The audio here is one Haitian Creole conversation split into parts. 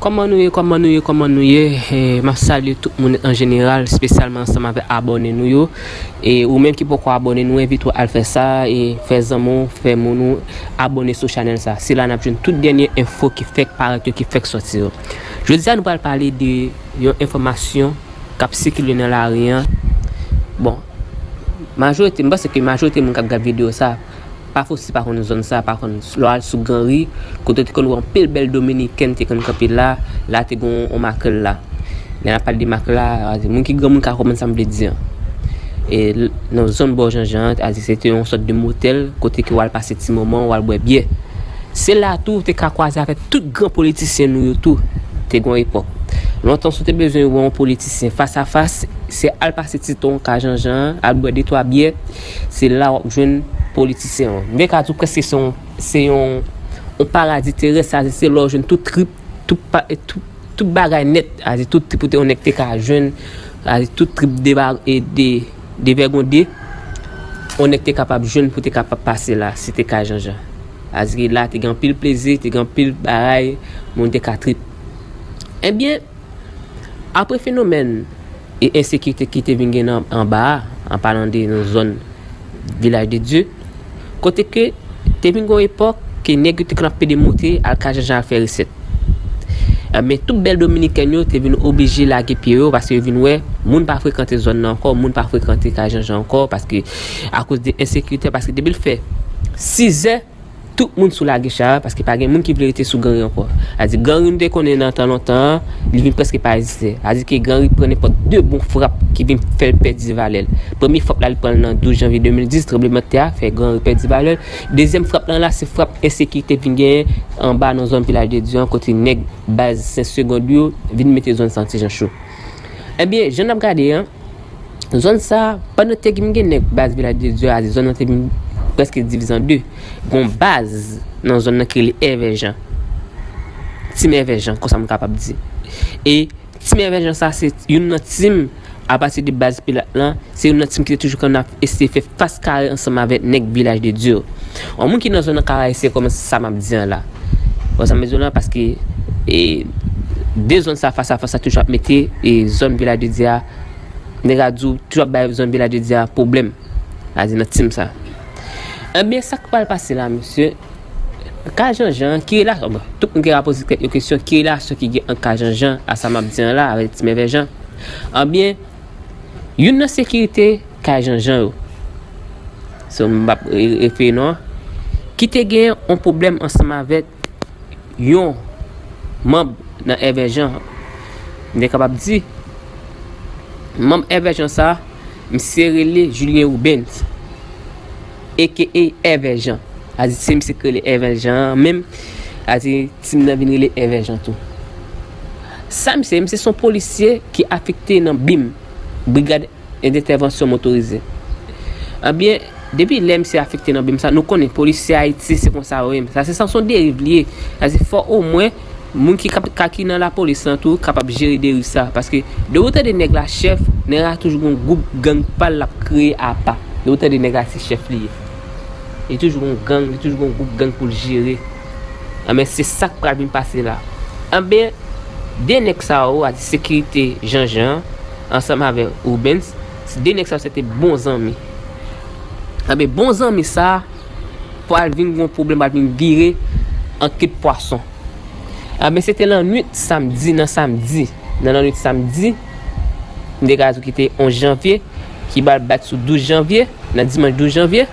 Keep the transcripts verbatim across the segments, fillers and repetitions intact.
Kòman nou ye, kòman nou ye, kòman nou ye? E, m ap salye tout moun an jeneral, espesyalman ansanm avèk abòne nou yo. E ou menm ki poko abòne, nou envite w al fè sa, e fè zanmi w, fè moun ou abòne sou chanèl sa. Se la n ap jwenn tout dènye enfo ki fèk parèt yo, ki fèk sòti yo. Jodi a, nou pral pale de yon enfòmasyon k ap sikile nan lari an. Bon, majorite, m panse ke majorite moun k ap gad videyo sa, pa fòse pa konn zòn sa, pa konn lè w al sou Granri, kote te konn wè anpil bèl dominikèn te konn kanpe la, la te gen yon makrèl la. Lè n ap pale de makrèl la, a di, moun ki granmoun ka konprann sa m vle di an. E l-, nan zòn bò Janjan an, a di, se te yon sòt de motèl, kote ke w al pase ti moman, w al bwè byè. Se la tou, ou te ka kwaze avèk tout gran politisyen nou yo tou. Te gen yon epòk. Lontan, si w te bezwen wè yon politisyen fas a fas, se al pase ti tan w ka Janjan an, al bwè de twa byè, se la w ap jwenn politisyen an. M te ka di w prèske se yon, se yon, yon paradi terès, sa se lè w jwenn tout trip, tout, pa, e tout, tout bagay nèt, a di tout trip ou te, yon nèg te ka jwenn, a di tout trip de, ba- e de, devègonde, yon nèg te kapab jwenn pou te kapab pase la, se te ka Janjan. A di la te gen anpil plezi, te gen anpil bagay, moun te ka trip. Ebyen, apre fenomèn e ensekirite ki te vin gen nan, anba a, an palan de nan zòn Vilaj de Dye, kote ke te vin gen yon epòk ke nèg yo te konn ap pede monte al ka Janjan al fè resèt. Ebyen, tout bèl dominikèn yo te vin oblije lage pye yo, paske yo vin wè moun pa frekante zòn nan ankò, moun pa frekante ka Janjan ankò, paske akoz de ensekirite, paske depi l fè sizè, tout moun sou lage cha a, paske pa gen moun ki vle rete sou Granri ankò. A di Granri nou te konnen nan tan lontan an, li vin prèske pa egziste. A di ke Granri pran nenpòt de bon frap ki vin fè l pèdi valè l. Premye frap la, li pran l nan douz janvye de mil dis, tranblemanntè a fè Granri pèdi valè l. Dezyèm frap lan la, se frap ensekirite vin genyen anba nan zòn Vilaj de Dye an, kote nèg baz Sen Segond yo vin mete zòn sa an ti jan cho. Ebyen, jan n ap gade an, zòn sa, pandan te vin gen nèg baz Vilaj de Dye a, zòn nan te vin prèske divize an de. Gon baz nan zòn nan ki rele Èvè Jan. Team Èvè Jan, konsa m kapab di. E team Èvè Jan sa, se youn nan team apati de baz Pilat lan, se youn nan team ki te toujou konn ap eseye fè fas kare ansanm avèk nèg Vilaj de Dye yo. Yon moun ki nan zòn nan ka eseye kòmanse sa m ap di an la. Bon, sa m bezwen la, paske, e, de zòn sa fas a fas la toujou ap mete, e, zòn Vilaj de Dye a, nèg la di w, toujou ap bay zòn Vilaj de Dye a pwoblèm. A di nan team sa. Ebyen, sa k pral pase la, mesye? Ka Janjan, ki relasyon, bon, tout moun ki ka poze tèt yo kesyon, ki relasyon ki gen ant ka Janjan a sa m ap di an la avèk team Èvè Jan? Ebyen, youn nan sekirite ka Janjan yo, se m ap re-, refere non an, ki te gen yon pwoblèm ansanm avèk yon manm nan Èvè Jan, m te kapab di, manm Èvè Jan sa, misye rele Julien Rubens, A K A Èvè Jan. A di se misye ki rele Èvè Jan an menm, a di team nan vin rele Èvè Jan tou. Sa misye, misye se yon polisye ki afekte nan bim, Brigad Dentèvansyon Motorize. Ebyen, depi lè misye afekte nan bim sa, nou konnen polisye Ayiti se konsa yo ye. Sa se, sa se yon deriv li ye. Sa se fò omwen moun ki ka, ka ki nan lapolis lan tou kapab jere deriv sa. Paske depi w tande nèg la chèf, nèg la toujou gon gwoup gang pa l l ap kreye apa. Depi w tande nèg la se chèf li ye. Li toujou gon gang, li toujou gon gwoup gang pou l jere. Anben, se sa k pral vin pase la. Anben, de nèg sa yo, a di sekirite Janjan an, ansanm avèk Rubens, de nèg sa yo se te bon zanmi. Anben, bon zanmi sa, pral vin gon pwoblèm, pral vin vire an ke de pwason. Anben, se te lannwit samdi, nan samdi, nan lannwit samdi, m te ka di w ki te onz janvye, ki pral bat sou douz janvye, nan dimanch douz janvye,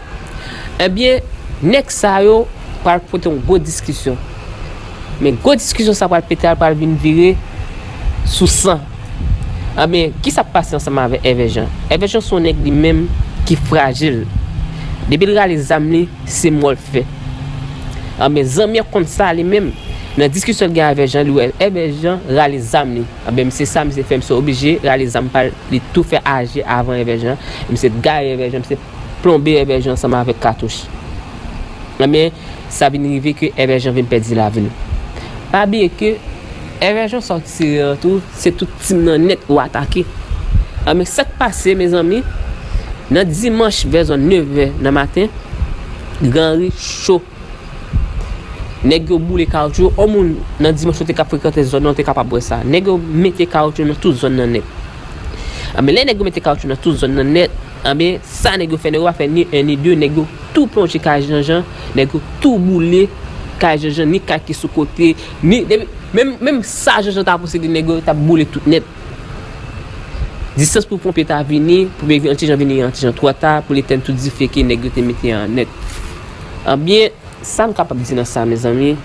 ebyen, nèg sa yo pral pote yon gwo diskisyon. Men gwo diskisyon sa pral pete a, pral vin vire sou san. Ebyen, kisa k pase ansanm avèk Èvè Jan? Èvè Jan se yon nèg li menm ki frajil. Depi l rale zam li, se mò l fè. Ebyen, zanmi an konn sa li menm. Nan diskisyon l gen avèk Jan, li wè Èvè Jan rale zam li. Ebyen, misye sa, misye fè misye oblije rale zam pa l, li tou fè aji avan Èvè Jan. Misye gare Èvè Jan, misye plonbe Èvè Jan ansanm avèk katouch. Ebyen, sa vin rive ke Èvè Jan vin pèdi lavi l. Pa bliye ke Èvè Jan sa w tire an tou, se tout tim nan nèt ou atake. Ebyen, sa k pase, mezanmi, nan dimanch vè zòn nevè nan maten, Granri cho. Nèg yo boule kawotchou, yon moun nan dimanch ou te ka frekante zòn nan, ou te kapab wè sa. Nèg yo mete kawotchou nan tout zòn nan nèt. Anben, lè nèg yo mete kawotchou nan tout zòn nan nèt, anben, sa nèg yo fè, nèg yo pa fè ni en ni de, nèg yo tou plonje kay Janjan, nèg yo tou boule kay Janjan, ni kay ki sou kote, ni, depi, menm, menm sa Janjan ta posede, nèg yo t ap boule tout nèt. Distans pou ponpye ta vini, ponpye vin, antijan vini, antijan twò ta, pou l etèn tout dife ke nèg yo te mete an nèt. Anben, sa m kapab di nan sa, mezanmi,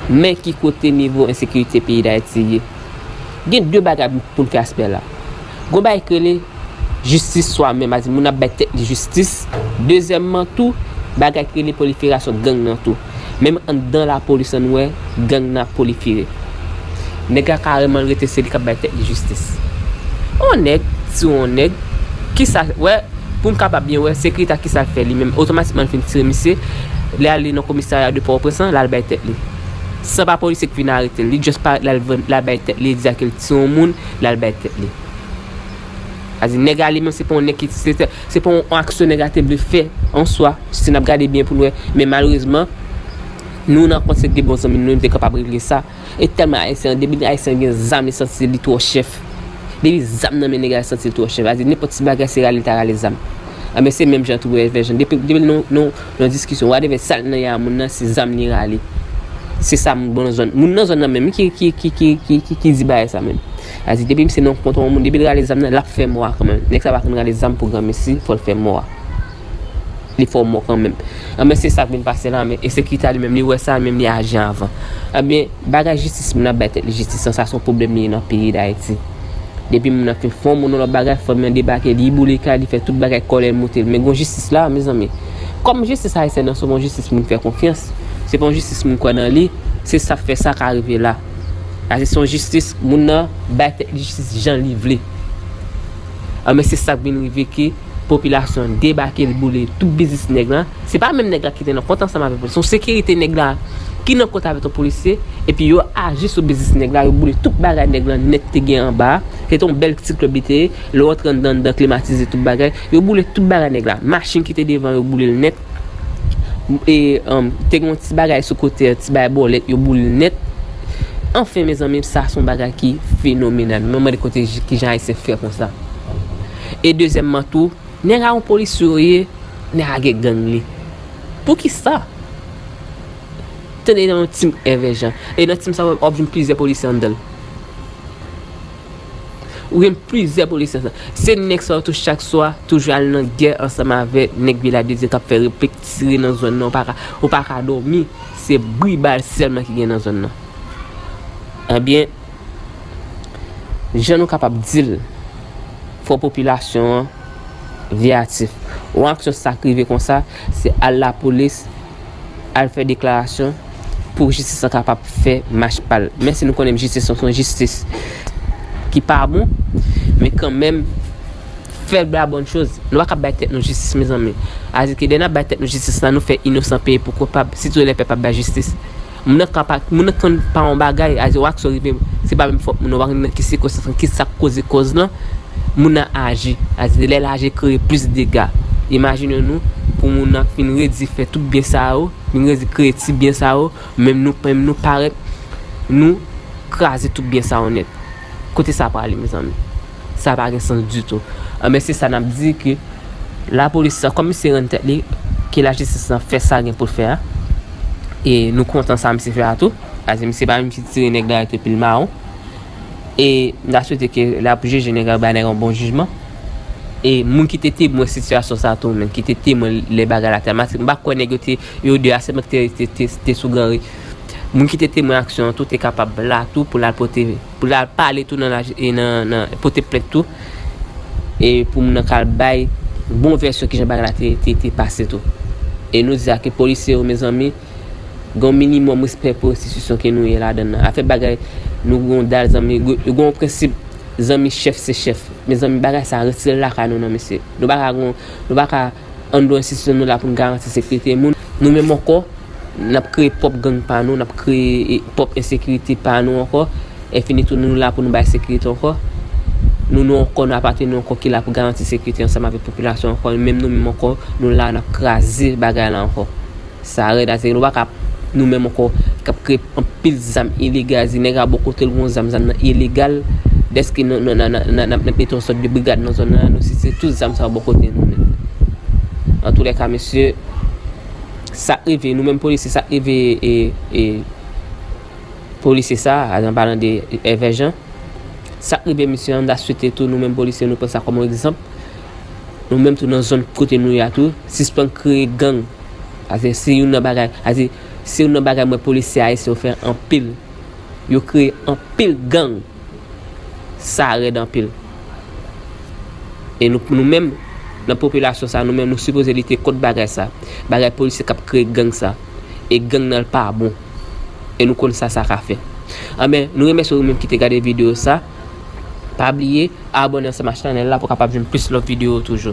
men ki kote nivo ensekirite peyi Dayiti ye. Gen de bagay pou n fè aspè la. Gon bagay ki rele jistis swa menm, a di moun ap bay tèt li jistis. Dezyèmman tou, bagay ki rele pwoliferasyon gang nan tou. Menm anndan lapolis an nou wè, gang nan ap pwolifere. Nèg la kareman l rete se li k ap bay tèt li jistis. On nèg, tiye on nèg, kisa, wè, pou m kapab byen wè, sekirite a kisa l fè li menm, otomatikman l fin tire misye, li ale nan komisarya de Pòtoprens lan, l al bay tèt li. San pa polisye k vin arete l, li just parèt la, l al bay tèt li, li di a ke l tiye on moun, l al bay tèt li. Sa di nèg la li menm se pa yon nèg ki, se, se pa yon aksyon nèg la te vle fè an swa, si n ap gade byen pou n wè, men malerezman, nou nan kont se de bon zanmi nou, nou te kapab regle sa. E tèlman ayisyen, depi ayisyen gen zam, li santi li twò chèf. Depi zam nan men nèg la, li santi li twò chèf. Sa di nenpòt ti bagay se rale li ta rale zam. Anben se menm jan tou wè Vèjan. Depi, depi nou, nou, nou diskisyon, whatever sa l nan ya moun nan, se zam li rale. Se sa moun bon nan zòn. Moun nan zòn nan menm ki, ki, ki di bagay sa menm. Sa di depi misye nan kont yon moun, depi l rale zam nan, l ap fè mò a kanmenm. Nèg sa pa konn rale zam pou granmesi, fò l fè mò a. Li fè w mò kanmenm. Anben se sa k vin pase la, men ensekirite a li menm, li wè sa, li menm li aji avan. Anben, bagay jistis, moun ap bay tèt li jistis lan, sa se yon pwoblèm li ye nan peyi Dayiti. Depi moun nan fin fè yon moun yon lòt bagay, fanmi an debake, li boule kay, li fè tout bagay, kòlè moute l. Men gon jistis la, mezanmi. Kòm jistis ayisyèn nan se yon jistis moun fè konfyans, se pa yon jistis moun kwè nan li, se sa k fè sa ka rive la. Sa se yon jistis, moun nan bay tèt li jistis jan li vle. Anben se sa k vin rive ke popilasyon an debake, l boule tout biznis nèg la. Se pa menm nèg la ki te nan kont ansanm avèk polisye. Se yon sekirite nèg la ki nan kont avèk yon polisye. Epi yo aji sou biznis nèg la, yo boule tout bagay nèg la nèt te gen anba a. Se te yon bèl ti klèb li te ye. Lè w antre anndan, anndan klimatize tout bagay. Yo boule tout bagay nèg la. Machin ki te devan, yo boule l nèt. E, um, te gen yon ti bagay sou kote, ti bagay bòlèt, yo boule l nèt. Anfen, mezanmi, sa se yon bagay ki fenomenal. Mwen mande kote j-, kijan Ayisyen fè konsa. E dezyèmman tou, nèg a yon polisye yo ye, nèg a gen gang li. Poukisa? Tande nan yon tim Èvè Jan. E nan tim sa, w ap jwenn plizyè polisye anndan l. Ou gen plizyè polisye anndan. Se nèg sa yo tou chak swa, toujou al nan gè ansanm avèk nèg Vilaj de Dye k ap fè replik tire nan zòn nan. Ou pa ka, ou pa ka dòmi. Se bri bal sèlman ki gen nan zòn nan. Anben, jan nou kapab di l, fò popilasyon an veyatif. Yon aksyon sa k rive konsa, se al lapolis, al fè deklarasyon pou jistis lan kapab fè mach pa l. Menm si nou konnen jistis lan se yon jistis ki pa bon, men kanmenm, fè la bonne chose. Nou pa ka bay tèt nou jistis, mezanmi. Sa di ke lè n ap bay tèt nou jistis la, nou fè inosan peye pou koupab, sitou lè pèp ap bay jistis. Moun nan ka pa, moun nan konn pa yon bagay, sa di w aksyon rive, se pa menm fòt moun nan, w pa konn nan ki sikonstans, ki sa k koze kòz lan, moun nan aji. Sa di lè l aji kreye plis dega. Imajine nou, pou moun nan fin redi fè tout byen sa yo, vin redi kreye ti byen sa yo, menm nou, menm nou parèt, nou kraze tout byen sa yo nèt. Kote sa prale, mezanmi? Sa pa gen sans ditou. Anben, se sa n ap di ke lapolis lan, kòm misye rann tèt li, ke lajistis lan fè sa gen pou l fè a. E nou kontan sa misye fè a tou. Paske misye pa menm ki tire nèg la epi l mawon. E n ta swete ke l ap jije nèg la, bay nèg la yon bon jijman. E moun ki te temwen sitiyasyon sa tou, menm ki te temwen lè bagay la te matik, m pa kwè nèg yo te, yo de a sèlman ki te, te, te, te sou gari. Moun ki te temwen aksyon an tou te kapab la tou pou l al pote, pou l al pale tou nan laj-, e nan, nan, pote plent tou. E pou moun nan ka al bay bon vèsyon kijan bagay la te, te, te pase tou. E nou di sa ke polisye yo, mezanmi, gen yon minimòm respè pou enstitisyon ke nou ye ladan nan. Afè bagay, nou gen yon dal zanmi, gen yon prensip zanmi chèf se chèf. Mezanmi, bagay sa retire l lakay nou non, mesye. Nou pa ka gon, nou pa ka anndan enstitisyon, nou la pou n garanti sekirite moun. Nou menm ankò, n ap kreye pwòp gang pa nou, n ap kreye, e, pwòp ensekirite pa nou ankò. Enfini tou, nou la pou nou bay sekirite ankò. Nou, nou ankò, nou apateni ankò ki la pou garanti sekirite ansanm avèk popilasyon ankò. Menm nou menm ankò, nou la, n ap kraze bagay la ankò. Sa rèd, sa se, nou pa ka Nou menm ankò k ap kreye anpil zam ilegal, di nèg a bò kote l gon zam, zam nan ilegal, dèske n ap mete yon sòt de brigad nan zòn nan, nou site tout zam sa yo bò kote nou menm. Antoulèka, mesye, sa k rive, nou menm polisye, sa k rive e, e, polisye sa, an palan de Èvè Jan, sa k rive misye an, n ta swete tou nou menm polisye nou pran sa kòm yon egzanp. Nou menm tou nan zòn kote nou ye a tou, sispann kreye gang. Paske se youn nan bagay, paske se youn nan bagay mwen polisye ayisyen yo fè anpil. Yo kreye anpil gang. Sa rèd anpil. E nou, nou menm, nan popilasyon sa, nou menm, nou sipoze lite kont bagay sa. Bagay polisye k ap kreye gang sa. E gang nan l pa bon. E nou konn sa sa ka fè. Anben, nou remèsye ou menm ki te gade videyo sa. Pa bliye, abòne ansanm ak chanèl la pou w kapab jwenn plis lòt videyo toujou.